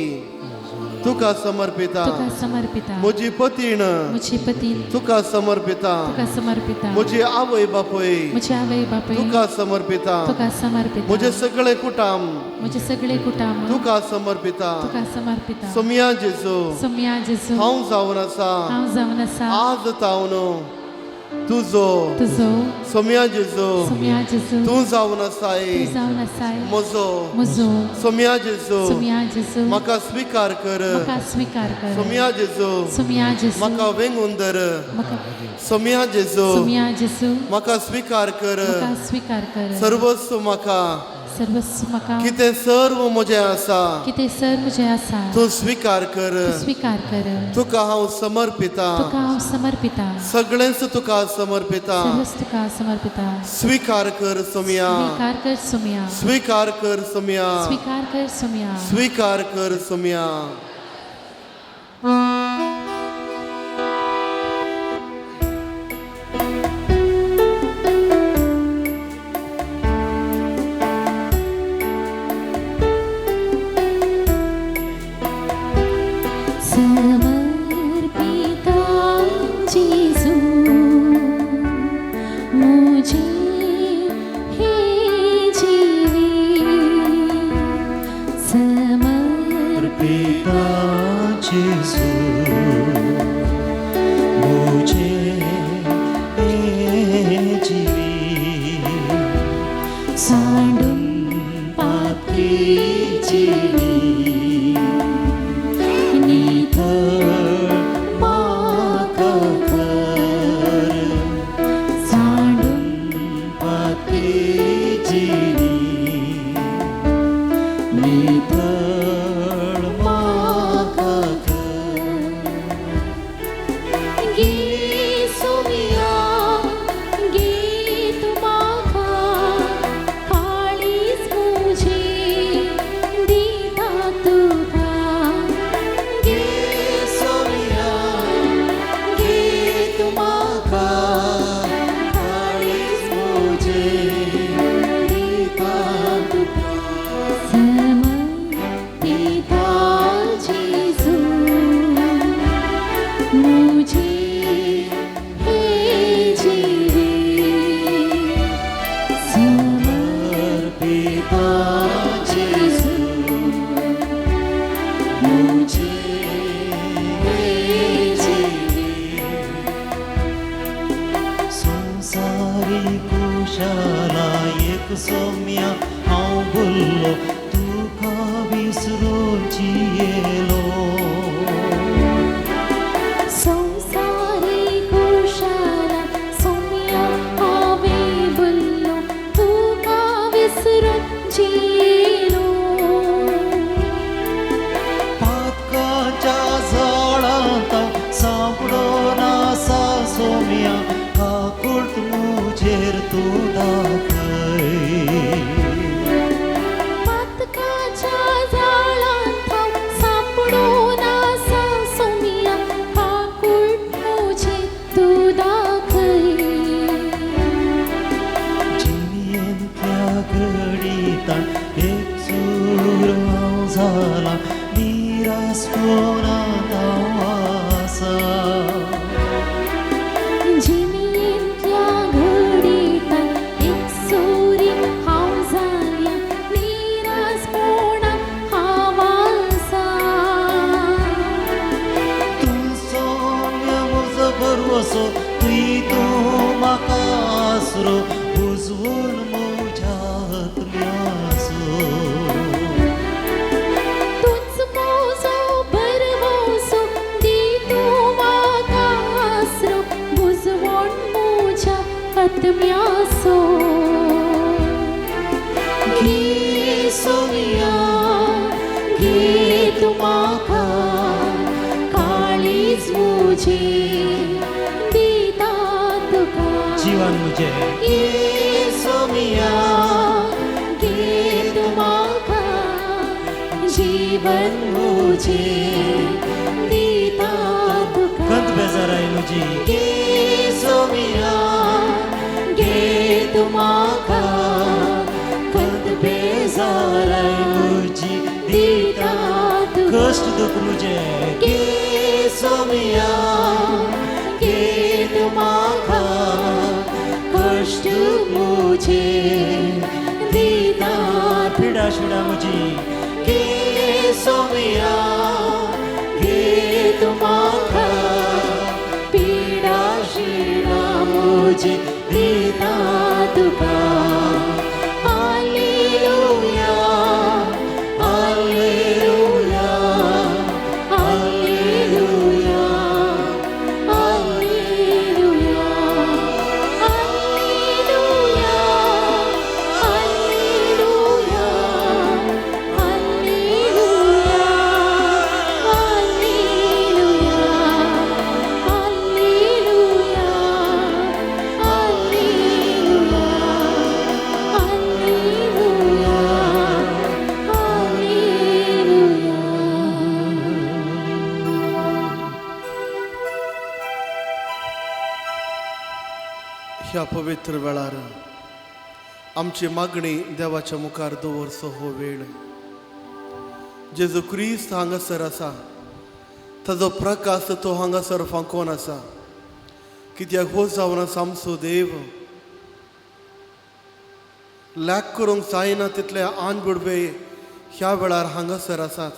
Speaker 2: तुका समर्पिता
Speaker 1: तुका समर्पिता
Speaker 2: म्हजी पतीण
Speaker 1: म्हजी पती
Speaker 2: तुका समर्पिता
Speaker 1: तुका समर्पिता
Speaker 2: म्हजी आवय बापूय
Speaker 1: म्हजी आवय बापूय
Speaker 2: तुका समर्पिता
Speaker 1: तुका समर्पिता
Speaker 2: म्हजें सगळें कुटाम
Speaker 1: म्हजें सगळें कुटाम
Speaker 2: तुका समर्पिता
Speaker 1: तुका समर्पिता
Speaker 2: सोमया जेजू
Speaker 1: सोमया जेजू
Speaker 2: हांव जावन आसा
Speaker 1: हांव जावन आसा
Speaker 2: आज तावन तुजो
Speaker 1: तुजो
Speaker 2: सोमया जेजू
Speaker 1: सोमया जेजू
Speaker 2: तूं जावन आसाय
Speaker 1: तूं जावन आसाय
Speaker 2: म्हजो
Speaker 1: म्हजो
Speaker 2: सोमया जेजू
Speaker 1: सोमया जेजू
Speaker 2: म्हाका स्विकार कर
Speaker 1: म्हाका स्विकार कर
Speaker 2: सोमया जेजू
Speaker 1: सोमया जेजू
Speaker 2: म्हाका वेंगून धर
Speaker 1: म्हाका
Speaker 2: सोमया जेजू
Speaker 1: सोमया जेजू
Speaker 2: म्हाका स्विकार कर
Speaker 1: म्हाका स्विकार कर
Speaker 2: सर्वस्व म्हाका
Speaker 1: सर्वस्व म्हाका
Speaker 2: कितें सर्व म्हजें आसा
Speaker 1: कितें सर म्हजें आसा
Speaker 2: तूं स्विकार कर
Speaker 1: तूं स्विकार कर
Speaker 2: तुका हांव समर्पिता
Speaker 1: तुका हांव समर्पिता
Speaker 2: सगळेंच तुका समर्पिता
Speaker 1: सर्वच तुका समर्पिता
Speaker 2: स्विकार कर सोमया
Speaker 1: स्विकार कर सोमया
Speaker 2: स्विकार कर सोमया
Speaker 1: स्विकार कर सोमया
Speaker 2: स्विकार कर सोमया
Speaker 1: समर्पिता जेजू मुझे हे जीवी
Speaker 3: समर्पिता जेजू मुझे हे जीवी
Speaker 1: सांडून
Speaker 3: पापी जीवी नितळ म्हाका कर
Speaker 1: सांडून
Speaker 3: पापी जीवी नितळ म्हाका कर
Speaker 1: गे सोमया गे तूं म्हाका काळीज म्हजें दिता तुका
Speaker 3: गे सोमया गे तूं म्हाका काळीज म्हजें दिता तुका
Speaker 1: समर्पिता जेजू मुझे हे जीवे
Speaker 3: समर्पिता जेजू मुझे हे जीवे संसारी कुशाला एक सोम्या हांव बोल्लो तुका विसरून जियेलो
Speaker 1: संसारी कुशाला सोम्या हांवें बोल्लो तुका विसरून जियेलो
Speaker 3: पातकाच्या झाडांत सांपडो नासा सोम्या काकूट मुजेर तूं दाखय
Speaker 1: पातकाच्या जाळांत हांव सांपडून आसा सोम्या काकूट म्हजेर तूं दाखय
Speaker 3: जिणेंतल्या घडितान एक चूर हांव जाला निरासपणांत हांव आसा
Speaker 1: जिणेंतल्या घडितान एक सुरी हांव जाल्या निरासपणांत हांव आसा
Speaker 3: तूं सोम्या म्हजो भरवसो तुय तूं म्हाका आसरो उजवून म्हज्या आत्म्याचो
Speaker 1: तूंच म्हजो भरवंसो दी तूं म्हाका आसरो बुजवण म्हज्या आत्म्याचो
Speaker 3: गे सोम्या
Speaker 1: मुझे दिता तुका
Speaker 4: जीवन मुझे
Speaker 1: घे सोमिया घे तूं म्हाका जीवन मुझे दिता तुका
Speaker 4: खंत बेजाराय मुजी
Speaker 1: घे सोमिया घे तूं म्हाका खंत बेजाराय
Speaker 4: मुजी
Speaker 1: दिता तुका
Speaker 4: कश्ट दुख मुझे
Speaker 1: घे सोमिया घे तूं म्हाका कश्ट मुझे दिता
Speaker 4: पिडा शिडा मुजी
Speaker 1: घे सोमिया घे तूं म्हाका पिडा शिडा मुझे दिता तुका. Hallelujah hallelujah hallelujah hallelujah hallelujah hallelujah hallelujah hallelujah hallelujah hallelujah hallelujah hallelujah.
Speaker 2: ह्या पवित्र वेळार आमची मागणी देवाच्या मुखार दवरचो हो वेळ. जेजू क्रिस्त हांगासर आसा, ताजो प्रकाश तो हांगासर फांकोन आसा, कित्याक हो जावन आसा आमचो देव. लॅक करूंक जायना तितले आन बुडवे ह्या वेळार हांगासर आसात,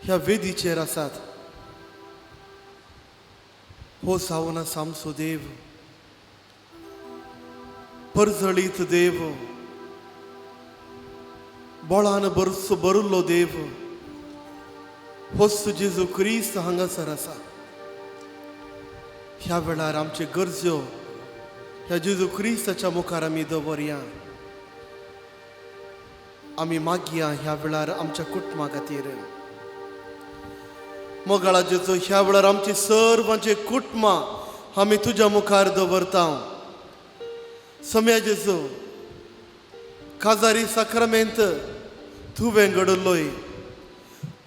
Speaker 2: ह्या वेदीचेर आसात. हो जावन आसा आमचो देव, परजळीत देव, बोळान बरसो बरुल्लो देव, होच जेजू क्रिस्त हांगासर आसा. ह्या वेळार आमच्यो गरज्यो ह्या जेजू क्रिस्ताच्या मुखार आमी दवरया. आमी मागया ह्या वेळार आमच्या कुटुंबा खातीर. मोगाळा जेजू, ह्या वेळार आमची सर्वांची कुटुंबां आमी तुज्या मुखार दवरता. सम्या जेजू, काजारी साक्रामेंत तुवें घडलोय,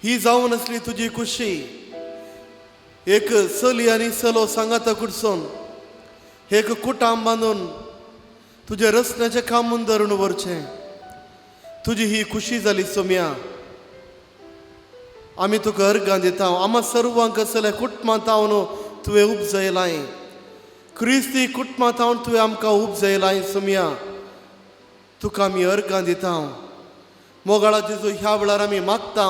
Speaker 2: ही जावन आसली तुजी खुशी. एक चली आनी चलो सांगाता कुडसून एक कुटाम बांदून तुजें रचण्याचें काम मुंदरून व्हरचें, तुजी ही खुशी जाली सोम्या. आमी तुका अर्गां दिता. आमा सर्वांक असल्या कुटुंबांत हांव तुवें उपजयलाय, क्रिस्ती कुटुंबांत हांव तुवें आमकां उपजयलाय सोम्या, तुका आमी अर्गां दिता. मोगाळा जेजू, ह्या वेळार आमी मागता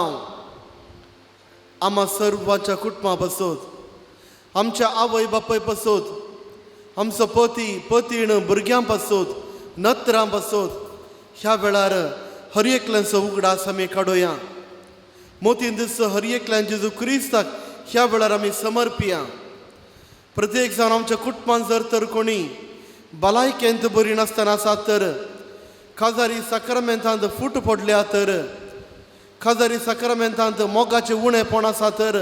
Speaker 2: आमा सर्वांच्या कुटुंबा पासत, आमच्या आवय बापाय पासत, आमचो पती पतीण भुरग्यां पासत, नत्रां पासत ह्या वेळार हर एकल्यांचो उगडास आमी काडुया. मोतीन दीस हर एकल्यान जेजू क्रिस्ताक ह्या वेळार आमी समर्पिया. प्रत्येक जावन आमच्या कुटुंबान जर तर कोणी भलायकेंत बरी नासतना आसात तर, काजारी साक्रामेंतांत फूट पडल्या तर, काजारी साक्रामेंतांत मोगाचें उणेपण आसा तर,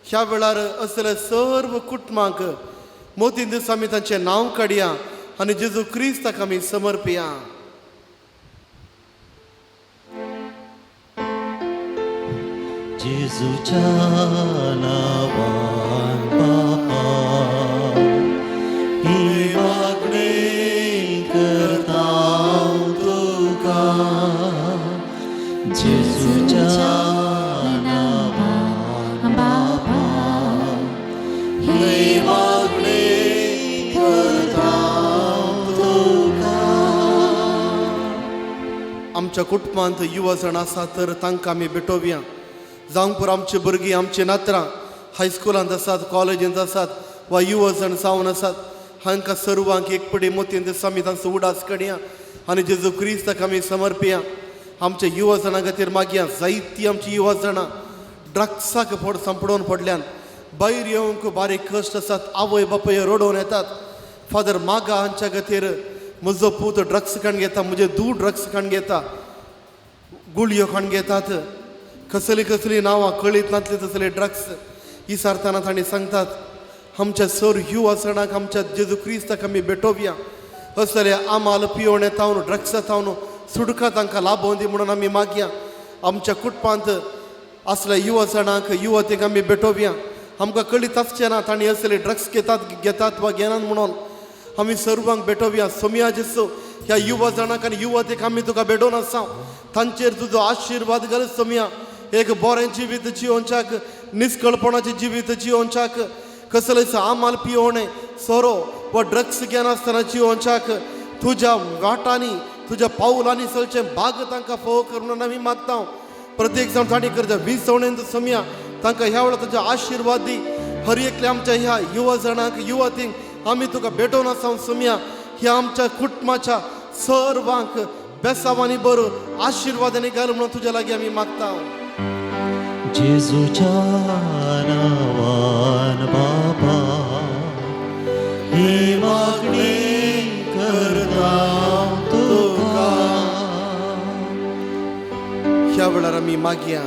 Speaker 2: ह्या वेळार असले सर्व कुटुंबांक मोतीन दीस आमी तांचें नांव काडया आनी जेजू क्रिस्ताक आमी समर्पिया.
Speaker 3: जेजूच्या नावान बापा ही मागणी करता तुका, जेजूच्या नावान
Speaker 1: बाबा
Speaker 3: ही मागणी करता तुका.
Speaker 2: आमच्या कुटुंबांत युवा जाण आसा तर तांकां आमी भेटोवया. जावंक पुरो आमची भुरगीं, आमची नातरां हायस्कुलांत आसात, कॉलेजींत आसात वा युवा जाण जावन आसात, हांकां सर्वांक एक पडी मोतीन दिसा आमी तांचो उडास काडया आनी जेजू क्रिस्ताक आमी समर्पिया. आमच्या युवा जाणां खातीर मागया. जायतीं आमची युवा जाणां ड्रग्साक फोड सांपडोवन पडल्यान भायर येवंक बारीक कश्ट आसात, आवय बापूय रडोवन येतात. फादर मागा हांच्या खातीर, म्हजो पूत ड्रग्स खाण घेता, म्हजें धूव ड्रग्स खाण घेता, गुळयो खाण घेतात, कसली कसली नांवां कळीत नासली तसले ड्रग्स. इसारतना तांणी सांगतात आमच्या सर युवा सणाक आमच्या जेजू क्रिस्ताक आमी भेटोवया. असले आमाल पियोणे तावन ड्रग्सा तावन सुटका तांकां लाभोवन दी म्हणून आमी मागया. आमच्या कुटुंबांत असल्या युवा सणाक युवतीक आमी भेटोवया. आमकां कळीत आसचें ना तांणी असले ड्रग्स घेतात वा घेनात म्हणून आमी सर्वांक भेटोवया. सोमया जेसू ह्या युवा जाणाक आनी युवतीक आमी तुका भेटोवन आसा. तांचेर तुजो आशिर्वाद घाल सोमया. एक बरें जिवीत जियोवच्याक, निस्कळपणाचें जिवीत जियोवच्याक, कसलेच आमाल पियोणे सोरो वा ड्रग्स घेनासतना जियोवच्याक तुज्या वाटांनी तुज्या पावलांनी चलचें भाग तांकां फोव कर म्हणून आमी मागता. प्रत्येक जाण तांणी करता विसवणेन सोमया तांकां ह्या वेळार तुजो आशिर्वाद दी. हर एकल्या आमच्या ह्या युवा जाणांक युवतींक आमी तुका भेटोवन आसा सोमया. ह्या आमच्या कुटुंबाच्या सर्वांक बेसावांनी बरो आशिर्वादांनी घाल म्हणून तुज्या लागीं आमी मागता.
Speaker 3: जेजूच्या नांवान बाबा ही मागणी करता तुका.
Speaker 2: ह्या वेळार आमी मागया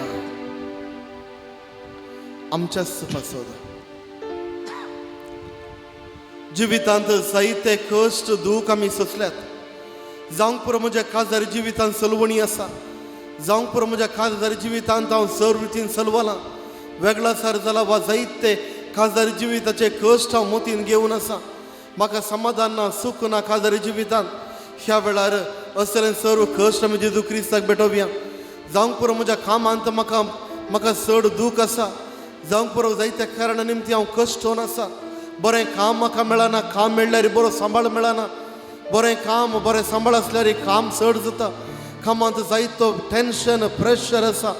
Speaker 2: आमच्या पासत जिवितांत जायते कश्ट दूख आमी सोंसल्यात. जावंक पुरो म्हज्या काजारी जिवितांत सलवणी आसा. जावंक पुरो म्हज्या काजारी जिवितांत हांव सर्व रितीन सलवलां वेगळा सार जाला वा जायते काजारी जिविताचे कश्ट हांव मोतीन घेवन आसा. म्हाका समाधान ना, सूख ना काजारी जिवितांत. ह्या वेळार असले सर्व कश्ट आमी जेजू क्रिस्ताक भेटोवया. जावंक पुरो म्हज्या कामांत म्हाका म्हाका चड दूख आसा. जावंक पुरो जायत्या कारणा निमती हांव कश्ट होवन आसा. बरें काम म्हाका मेळना, काम मेळ्ळ्यार बरो सांबाळ मेळना. बरें काम बरें सांबाळ आसल्यार काम चड जाता. कामांत जायतो टेन्शन प्रेशर आसा.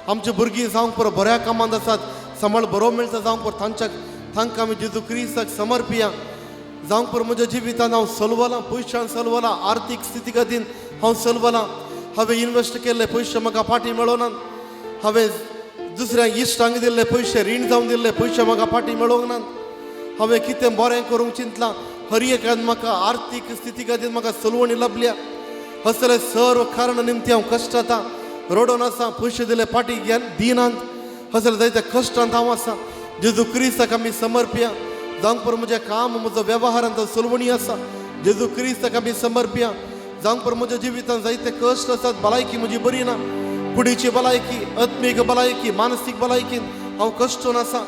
Speaker 2: आमची भुरगीं जावंक पुरो बऱ्या कामांत आसात, सांबाळ बरो मेळटा. जावंक पुरो तांकां आमी जेजू क्रिस्ताक समर्पिया. जावंक पुरो म्हज्या जिवितांत हांव सलवलां, पयशान सलवलां, आर्थीक स्थिती खातीर हांव सलवलां. हांवें इन्वेस्ट केल्ले पयशे म्हाका फाटीं मेळोनात. हांवें दुसऱ्या इश्टांक दिल्ले पयशे, रीण जावन दिल्ले पयशे म्हाका फाटीं मेळोंक नात. हांवें कितें बरें करूंक चिंतलां, हर एकान म्हाका आर्थीक स्थिती खातीर म्हाका सलवणी लाभल्या. असले सर्व कारण निमती हांव कश्ट जाता, रडोन आसा, पयशे दिले फाटीं दिनात. असले जायत्या कश्टांत हांव आसा. जेजू क्रिस्ताक आमी समर्पिया. जावंक पुरो म्हजें काम म्हजो वेव्हारांत सलवणी आसा. जेजू क्रिस्ताक आमी समर्पिया. जावंक पुरो म्हज्या जिवितांत जायते कश्ट आसात. भलायकी म्हजी बरी ना, कुडीची भलायकी, आत्मीक भलायकी, मानसीक भलायकी हांव कश्टून आसा.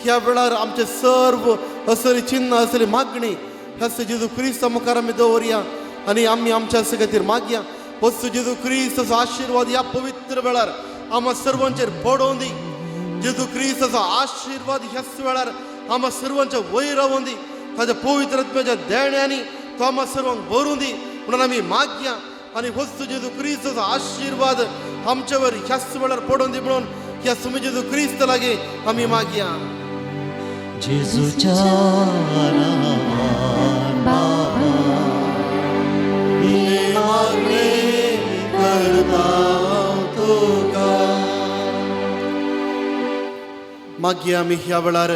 Speaker 2: ह्या वेळार आमचे सर्व असली चिन्ह असली मागणी ह्या जेजू क्रिस्ता मुखार आमी दवरया आनी आमी आमच्या खातीर मागया. वस्तू जेजू क्रिस्ताचो आशिर्वाद ह्या पवित्र वेळार आम्हा सर्वांचेर पडोवन दी. जेजू क्रिस्ताचो आशिर्वाद ह्याच वेळार आम्हा सर्वांच्या वयर रावोवन दी. ताच्या पवित्र आत्म्याच्या देण्यांनी तो आम्हा सर्वांक भरून दी म्हणून आमी मागया. आनी वस्तू जेजू क्रिस्ताचो आशिर्वाद आमच्यावर ह्याच वेळार पडोवन दी म्हणून ह्या सुमी जेजू क्रिस्त लागीं आमी मागया.
Speaker 3: जेजूच्या नांवान बाबा ही मागणी करता तुका.
Speaker 2: मागया आमी ह्या वेळार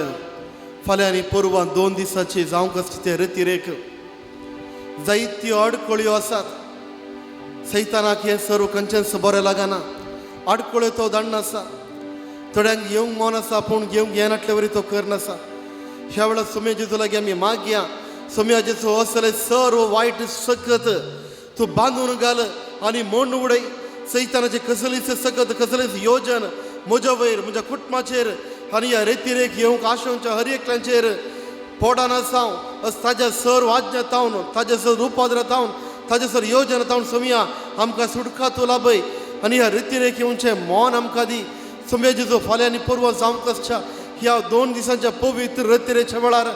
Speaker 2: फाल्यां आनी परवां 2 दिसांची जावंक आसची ते रतिरेक जायत्यो आडखळ्यो आसात. सैतानाक हें सर्व खंयचेंच बरें लागना. आडखळ्यो तो दंड आसा. थोड्यांक येवंक मन आसा पूण घेवंक येनाटले वरी तो करनासा. ह्या वेळार सोम्या जेजू लागीं आमी मागया. सोम्या जेजू असले सर्व वायट सकत तूं बांदून घाल आनी मोड उडय. सैतानाचे कसलीच सकत, कसलीच योजन म्हज्या वयर, म्हज्या कुटुंबाचेर आनी ह्या रेतिरेक येवंक आशोवच्या हर एकल्यांचेर पोडान आसा. ताज्या सर्व आज्ञा तावन, ताज्या सर उपाद्र तावन, ताज्या सर योजना तावन सोमया आमकां सुटका तूं लाभय आनी ह्या रितीरेक येवचें मन आमकां दी. सोमया जेजू फाल्यां आनी परवां जावंक आसच्या ह्या 2 दिसांच्या पवित्र रतिरेच्या वेळार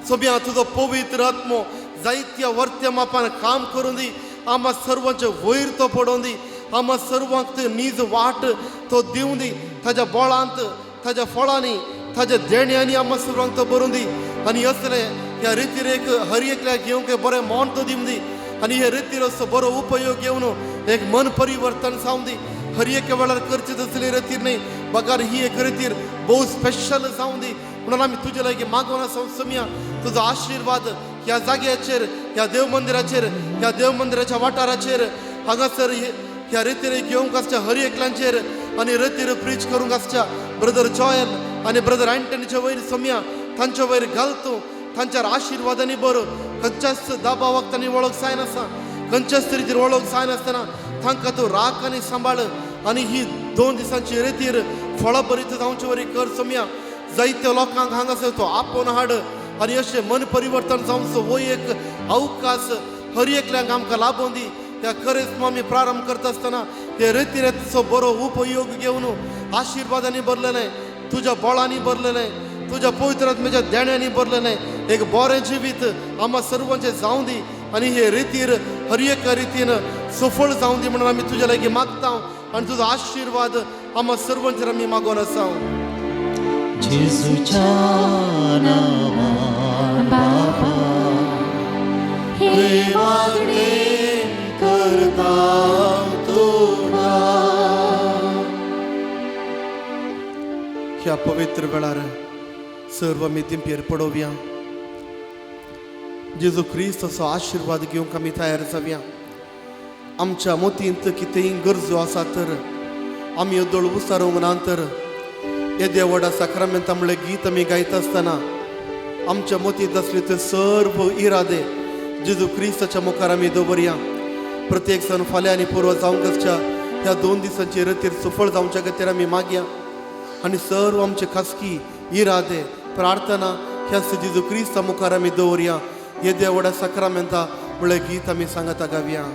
Speaker 2: सोमया तुजो पवित्र आत्मो जायत्या वर्त्या मापान काम करून दी. आम्हा सर्वांचे वयर तो पडोवन दी. आम्हा सर्वांक ते नीज वाट तो दिवं दी. ताज्या बळांत, ताज्या फळांनी, ताज्या देण्यांनी आम्हा सर्वांक तो भरून दी. आनी असले ह्या रितीरेक हर एकल्याक घेवंक बरें मन तो दिवं दी आनी हे रितीरचो बरो उपयोग घेवन एक मन परिवर्तन जावं दी. हर एका वेळार करचे तसली रतीर न्ही, बगर ही एक रतीर भोव स्पेशल जावं दी म्हणून आमी तुजे लागीं मागोवन आसा. सोमया तुजो आशिर्वाद ह्या जाग्याचेर, ह्या देव मंदिराचेर, ह्या देव मंदिराच्या वाठाराचेर, हांगासर ह्या रितीर घेवंक आसच्या हर एकल्यांचेर आनी रतीर प्रीच करूंक आसच्या ब्रदर जॉयल आनी ब्रदर अँटनीच्या वयर सोम्या तांच्या वयर घालतो तांच्यार आशिर्वादांनी बरो खंयच्याच दबावाक तांणी वळख जायनासा खंयच्याच तरेचेर वळख जायनासतना तांकां तूं राख आनी सांबाळ आनी ही 2 दिसांची रेतीर फळां बरीत जावचे वरी कर सोम्या. जायत्या लोकांक हांगासर तो आपोवन हाड आनी अशें मन परिवर्तन जावचो हो एक अवकाश हर एकल्यांक आमकां लाबोवन दी. ह्या करेस्मा आमी प्रारंभ करता आसतना हे रेतिरेचो बरो उपयोग घेवन आशिर्वादांनी भरलेलें तुज्या बळांनी भरलेलें तुज्या पवित्र आत्म्याच्या देण्यांनी भरलेलें एक बरें जिवीत आमकां सर्वांचें जावं दी आनी हे रितीर हर एका रितीन सफळ जावं दी म्हणून आमी तुज्या लागीं मागता आनी तुजो आशिर्वाद आमकां सर्वांचेर आमी मागोन आसा.
Speaker 3: जेजूच्या नांवान बापा
Speaker 1: हे
Speaker 3: मागणे करता तुका.
Speaker 2: ह्या पवित्र वेळार सर्व आमी दिंपयेर पडोवया. जेजू क्रिस्ताचो आशिर्वाद घेवंक आमी तयार जावया. आमच्या मोतींत कितेंय गरजो आसा तर आमी दोळ उसारूंक ना तर येद्या व्हडा साक्रामेंता म्हणलें गीत आमी गायता आसतना आमच्या मोतींत आसले ते सर्व इरादे जेजू क्रिस्ताच्या मुखार आमी दवरया. प्रत्येक सण फाल्यां आनी पुर्व जावंक आसच्या ह्या 2 दिसांची रतीर सफळ जावच्या खातीर आमी मागया आनी सर्व आमचे खासगी इरादे प्रार्थना ह्या जेजू क्रिस्ता मुखार आमी दवरया. येद्या व्हडा साक्रामेंता म्हणलें गीत आमी सांगता गावया.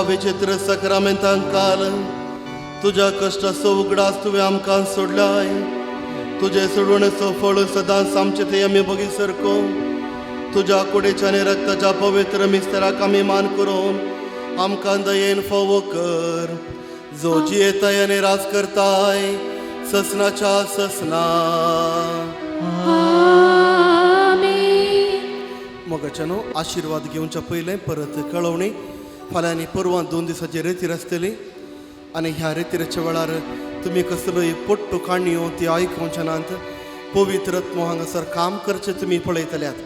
Speaker 2: विचित्र सक्रामेंतांक काल तुज्या कश्टाचो उगडास तुवें आमकां सोडलाय. तुजे सोडवणेचो फळ सदांच आमचे थंय आमी बगी सरको. तुज्या कुडीच्या आनी रक्ताच्या पवित्र मिस्तराक आमी मान करून आमकां दयेन फावो कर, जो जियेताय आनी राज करताय ससनाच्या ससना. मोगाच्यानो आशिर्वाद घेवच्या पयलें परत कळोवणी. फाल्यां आनी परवां 2 दिसांची रेतीर आसतली आनी ह्या रेतिराच्या वेळार तुमी कसलोय पोट्टो काणयो ती आयकुच्या नात. पवित्र आत्मो हांगासर काम करचें तुमी पळयतल्यात.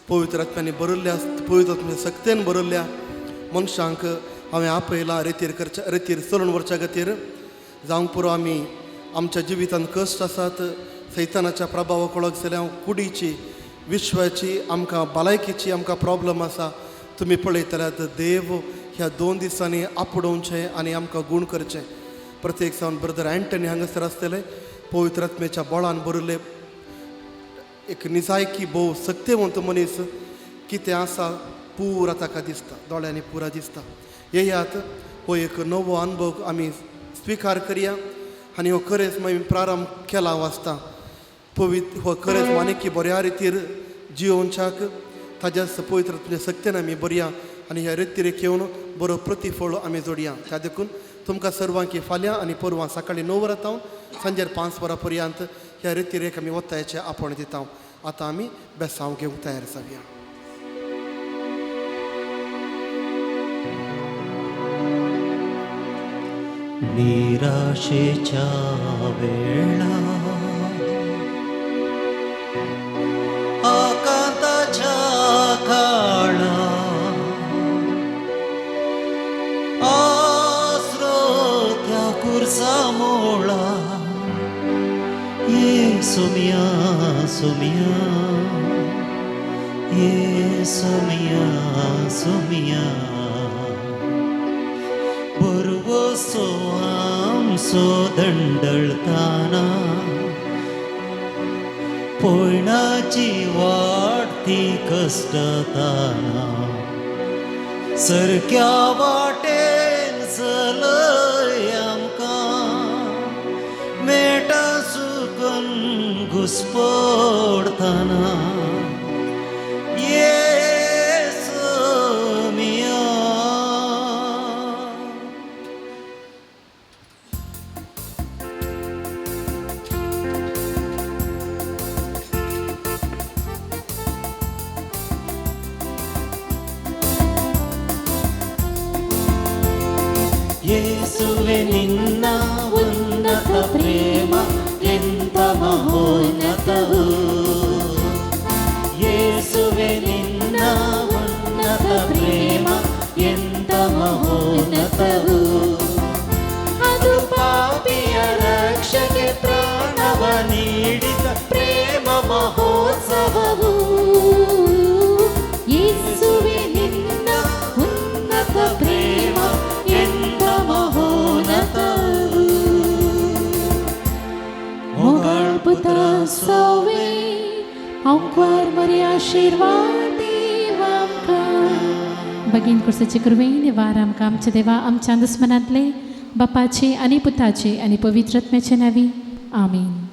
Speaker 2: पवित्र आत्म्यांनी बरयल्ल्या पवित्र आत्म्या सक्तेन बरयल्ल्या मनशांक हांवें आपयलां रेतीर करच्या रेतीर चलून व्हरच्या खातीर. जावंक पुरो आमी आमच्या जिवितांत कश्ट आसात, सैतानाच्या प्रभावाक वळख जाल्यार कुडीची विश्वाची आमकां भलायकेची आमकां प्रॉब्लम आसा. तुमी पळयतल्यात देव ह्या 2 दिसांनी आपडोवचें आनी आमकां गूण करचें. प्रत्येक जावन ब्रदर अँटनी हांगासर आसतले पवित्र आत्म्याच्या बळान भरिल्ले एक निजायकी भोव सक्तेवंत मनीस कितें आसा पुरा ताका दिसता, दोळ्यांनी पुरा दिसता. येयात हो एक नवो अनुभव आमी स्विकार करया आनी हो खरेंच मागीर प्रारंभ केला वाचता पवित्र हो खरेंच आनीक बऱ्या रितीर जियोवच्याक ताज्या पवित्र तुज्या सक्तेन आमी बरया आनी ह्या रितीरेक येवन बरो प्रतिफळ आमी जोडया. त्या देखून तुमकां सर्वांकी फाल्यां आनी परवां सकाळीं 9 वरां जावन सांजेर 5 वरां पर्यंत ह्या रितीरेक आमी वतायचें आपण दिता. आतां आमी बेसांव घेवंक तयार जावया.
Speaker 3: निराशेच्या वेळा आकांताच्या काळा आसरो त्या कुर्सा मोळा ये सोमिया सोमिया ये सोमिया सोमिया बरवसो आमचो दंडळताना पयणाची वाट ती कश्टताना सरक्या वाटेन चलय आमकां मेटा सुकन घुसपडताना ये सोमिया. ಯೇಸುವೆ ನಿನ್ನ ಉನ್ನತ ಪ್ರೇಮ ಎಂತ ಮಹೋನ್ನತವು, ಯೇಸುವೆ ನಿನ್ನ ಉನ್ನತ ಪ್ರೇಮ ಎಂತ ಮಹೋನ್ನತವು, ಅದು ಪಾಪಿಯ ರಕ್ಷಣೆ ಪ್ರಾಣವ ನೀಡಿದ ಪ್ರೇಮ ಮಹೋತ್ಸವವು.
Speaker 1: ಯೇಸುವೆ ನಿನ್ನ ಉನ್ನತ ಪ್ರೇಮ ಎಂತ ಮಹೋನ್ನತವು. ಮೊಗಳ ಪುತ್ರ ಸೋವೆ अंकुर मरे आशीर्वाद देव आमकां. भगीन कुर्साचे कृपेन वार आमकां आमच्या देवा आमच्या दुस्मनांतले बापाचे आनी पुताचे आनी पवित्र आत्म्याचे नावी आमीन.